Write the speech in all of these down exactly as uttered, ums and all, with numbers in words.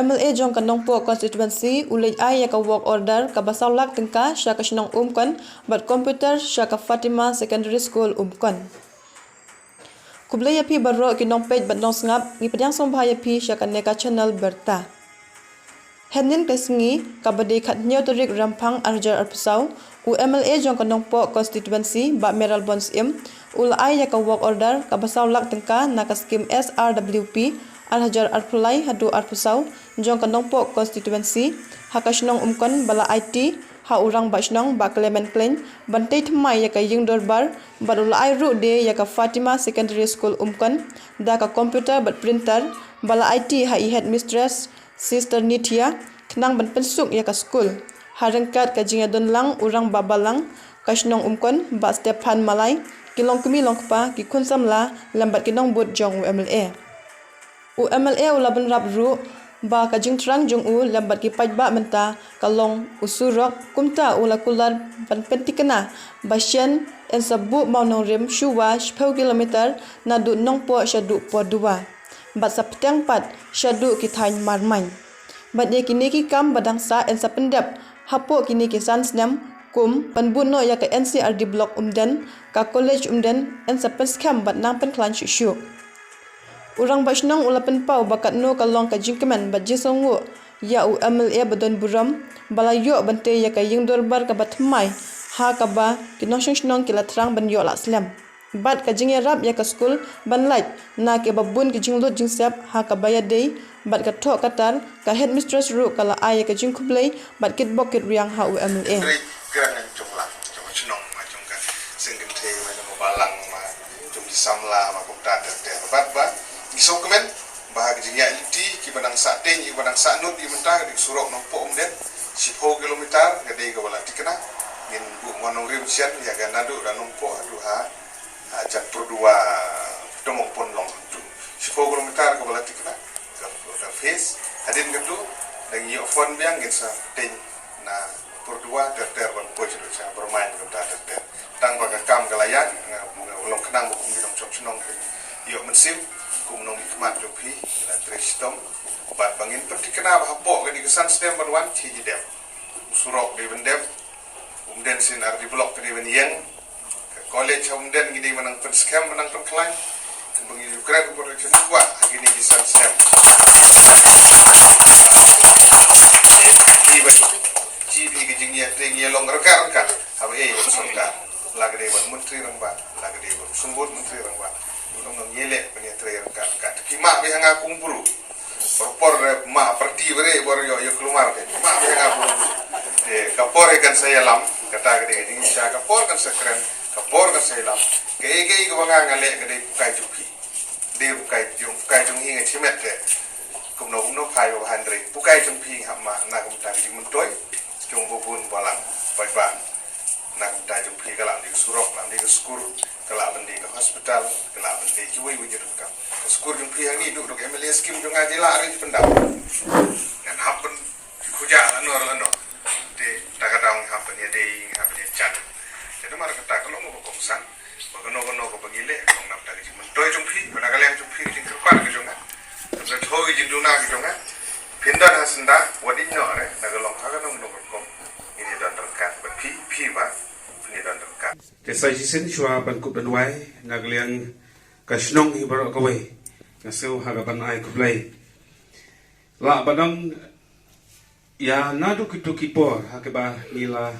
MLA jong ka Nongpoh constituency u leit ai ïa ka work order kaba saw lak tyngka sha ka shnong Umkon bad computer sha ka Fatima Secondary School Umkon. Khublei ïa phi baroh ki nongpeit bad nongsngap, ngi pdiang sngewbha ïa phi sha kane ka channel Berta. Hynnin ka sngi kaba dei khathynñiew tarik Rymphang arhajar arphew saw, u MLA jong ka Nongpoh constituency Bah Mayralborn Syiem u la ai ïa ka work order kaba saw lak tyngka na ka skim SRWP arhajar arphew lai haduh arphew saw jong ka Nongpoh constituency ha ka shnong Umkon ba la aiti ha u Rangbah Shnong Bah Clement Khlem ban tei thymmai ïa ka ïing dorbar bad u la ai ruh de ïa ka Fatima Secondary School Umkon da ka computer bad printer ba la aiti ha i headmistress Sister Nithia khnang ban pynsuk ïa ka skul. Ha ryngkat ka jingïadon lang u Rangbah Balang ka shnong Umkon Bah Stephan Malai, ki longkmie longkpa, ki khun samla lem bad ki nongbud jong u MLA. U MLA u la bynrap ruh ba ka jingthrang jong u lem bad ki paidbah mynta ka long u surok, kumta u la kular ban pynthikna ba shen yn sa buh mawnongrim shuwa shiphew kilometer naduh Nongpoh shaduh Pohduwa bad sa pteng pat shaduh ki thaiñ Marmain. Bad ïa kine ki kam ba dang sah yn sa pyndep hapoh kine ki san snem, kum ban buh noh ïa ka NCERT Block Umden, ka College Umden yn sa pynskhem bad nang pynkhlaiñ shuh shuh. U Rangbah Shnong u la pynpaw ba katno ka long ka jingkmen bad jingsngewnguh ïa u MLA ba don burom ba la ïoh ban tei ïa ka ïing dorbar kaba thymmai ha kaba ki nongshong shnong ki la thrang ban ïoh lah slem. Bad ka jingïarap ïa ka skul ban lait na kiba bun ki jinglut jingsep ha kaba ïadei bad ka thoh ka tar, ka headmistress ruh ka la ai ïa ka jingkhublei bad kitbok kitrwiang ha u MLA. Hynrei kren ngan jong lang jong ka shnong ma jong ka seng kynthei ma jong ka balang ma jong ki samla ma kumta ter ter bad ba ngi sngewkmen ba ha ka jingïaid lynti kiba nang sah teng kiba nang sah nud ïa mynta ka dei surok Nongpoh Umden shiphew kilometer ka dei kaba la thikna. Ngin buh mawnongrim shen ïa ka naduh da Nongpoh haduh ha ha jan Pohduwa Tymong Pynlong tu. Shiphew kilometer kaba la thikna ka ka phase hadien katu da ngi ïoh phone biang ngin sa teng na Pohduwa ter ter ban poi sha Burmain kumta ter ter. Tang ba ka kam ka la ïaid nga nga long khnang ba kum ki nongshong shnong phin ïoh mynsiem kum nongmihkhmat jong phi ngi la trei shitom bad ba ngin pynthikna ba hapoh kane ka san snem ban wan shi ji dep. U surok dei ban dep, Umden C&RD Block ka dei ban ïeng, ka college ha Umden ngi dei ban nang pynskhem ban nang pynkhlaiñ. Kumba ngi ju kren kumba ngi ju kwah ha kine ki san snem. Ki ba ki ba ki jingïatrei ngi long ryngkat ryngkat haba ïa ka sorkar. La ka dei ban Myntri Rangbah, la ka dei ban Symbud Myntri Rangbah. Ngi long ngi leh ban ïatrei ryngkat ryngkat. Ki mah ba ha nga kum bru. Por por, eh, ma parti bare bor ïoh ïoh klumar te. Ma ba nga bu. Eh, ka por kan sa ïalam, kata ka dei ka jingshisha, ka por kan sa kren, ka por kan sa ïalam. Kaei kaei kaba nga nga leh ka dei pukai jong phi. Dei pukai jong, pukai jong hi nga shimet te. Kumno kumno phai ba hynrei pukai jong phi hap ma na kumta ka jingmyntoi jong ba bun balang paidbah. Na kumta jong phi ka lah ban dei ka surok, lah ban dei ka skur, ka lah ban dei ka hospital, ka lah ban dei kiwei wei jong ka. Ka skur jong phi hangne duh duh ka MLA scheme jong nga dei lah ri pyndap. Ngan hap ban khuja lano lano. Te ta ka daw ngi hap ban ïadei, ngi hap ban ïajan. Te namar kata ka long ba kongsan ba kano kano kaba ngi leh ka long namar ka jingmyntoi jong phi, ba na ka liang jong phi ka jingkyrpad ka jong nga, ka jingthoi ka jingduna ka jong nga. Phin don ha syndah, wat ïehnoh re, na ka long ha kano kano ka rukom. Ngin ïa don ryngkat bad phi, phi ba phin ïa don ryngkat. Te sa shisien shuwa ban kup ban wai na ka liang ka shnong hi baroh kawei, nga sngew ha ka ban ai khublei. Lah ba dang ïa naduh kito ki por ha kaba ngi la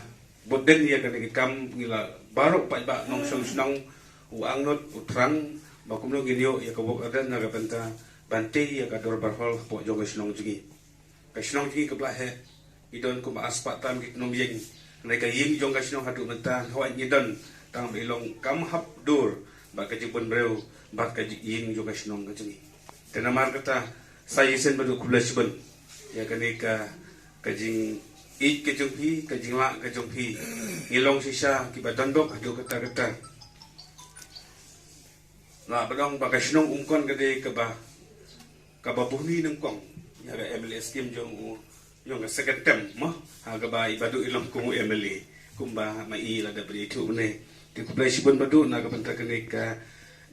bud dien ïa kane ka kam, ngi la baroh paidbah nongshong shnong u angnud u thrang ba kumno ngin ïoh ïa ka work order na ka bynta ban tei ïa ka dorbar hall hapoh jong ka shnong jong ngi. Ka shnong jong ngi ka Blaheh, ngi don kumba arspah tam ki tnum ïing. Hynrei ka ïing jong ka shnong haduh mynta hooid ngi don tang ba i long kam hap dur bad ka jingbun briew bad ka ïing jong ka shnong ka jong ngi. Te namar kata sa shisien bad u khublei shibun ïa kane ka, ka jingïeit ka jong phi, ka jinglah ka jong phi. Ngi long shisha kiba don bok haduh katta katta. Lah ba dang ba ka shnong Umkon ka dei kaba, kaba buhni nyngkong ïa ka MLA scheme jong u, jong ka second term mo, ha kaba i Bah Duh i long kum u MLA, kumba ma i la da bri thu ne. Te khublei shibun Bah Duh na ka bynta kane ka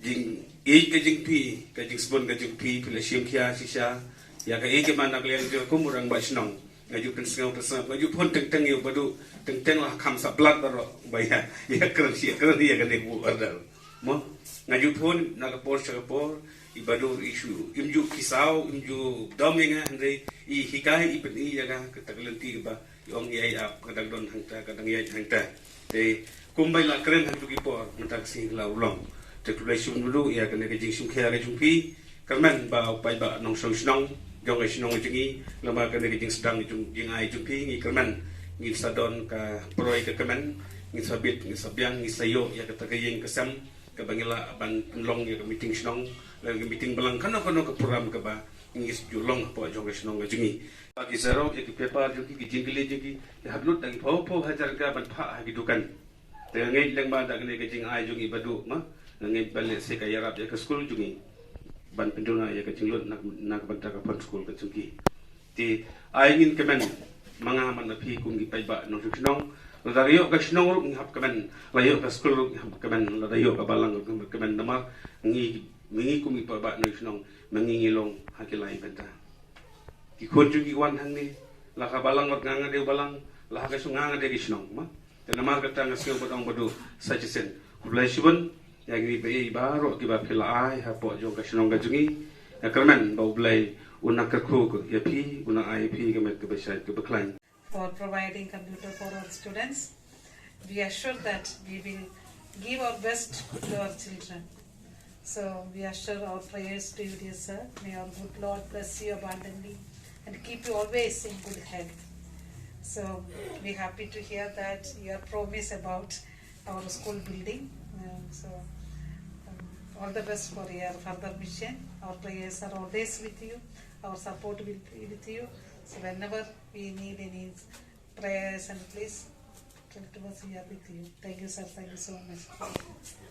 jingïeit ka jong phi, ka jingsbun ka jong phi, phi la shim khia shisha Ïa ka ei ka man na ka liang jong kum u rangbah shnong. Nga ju pynsngew pynsngew, nga ju phone teng teng ïa u Baduh, teng teng la kham sa blat baroh ba ïa, ïa kren shi, ïa kren ïa kane u order. Mo, nga ju phone na ka por sha ka por, i Baduh i shu, im ju kisaw, im ju dom ïa nga, hynrei i hikai, i pyni ïa nga kata ka lynti kaba i ong ïa i ap ka dang don hangta, ka dang ïaid hangta. Te kumba i la kren ha kito ki por, mynta ka sngi la u long. Te khublei shibun Baduh ïa kane ka jingsngewkhia ka jong phi. Kyrmen ba u paidbah nongshong shnong jong ka shnong jong ngi, lem bad kane ka jingsdang jong, jingai jong phi, ngi kyrmen ngin sa don ka pyroi ka kmen, ngin sa bit, ngin sa biang, ngin sa ïoh ïa kata ka ïing ka sem kaba ngi lah ban pynlong ïa ka meeting shnong, lane ka meeting balang, kano kano ka program kaba ngi ju long hapoh jong ka shnong ka jong ngi. Ba ki xerox ïa ki paper jong ki, ki jingkylli jong ki, ki hap lut da ki phew phew hajar tyngka ban phah ha ki dukan. Te nga ngeit lyngba da kane ka jingai jong i Baduh, ma, nga ngeit ba lehse ka ïarap ïa ka skul jong ngi ban pynduna ïa ka jinglut na, na ka bynta ka fund skul ka jong ki. Te ai ngin kmen, ma nga man la phi kum ki paidbah nongshong shnong. Lada ïoh ka shnong ruh ngi hap kmen, la ïoh ka skul ruh ngi hap kmen, lada ïoh ka balang ruh ngi hap kmen, namar ngi, ngi kum ki paidbah nongshong shnong, ma ngi ngi long ha ki lai bynta. Ki khun jong ngi ki wan hangne, la ka balang ngat nga nga dei u balang, la ka shnong nga nga dei ka shnong, ma. Te namar kata nga sngew ba dang Baduh sa shisien. Khublei shibun ïa ngi ba ei baroh kiba phi la ai hapoh jong ka shnong ka jong ngi. Nga kyrmen ba U Blei un nang kyrkhu ïa phi, un nang ai ïa phi ka met kaba shait kaba khlaiñ. For providing computer for our students. We are sure that we will give our best to our children. So we are sure our prayers to you, dear sir. May our good Lord bless you abundantly and keep you always in good health. So we're happy to hear that your promise about our school building. Um, so um, all the best for your further mission. Our prayers are always with you. Our support will be with you. So whenever we need any prayers and please tell to us, we are with you. Thank you, sir. Thank you so much.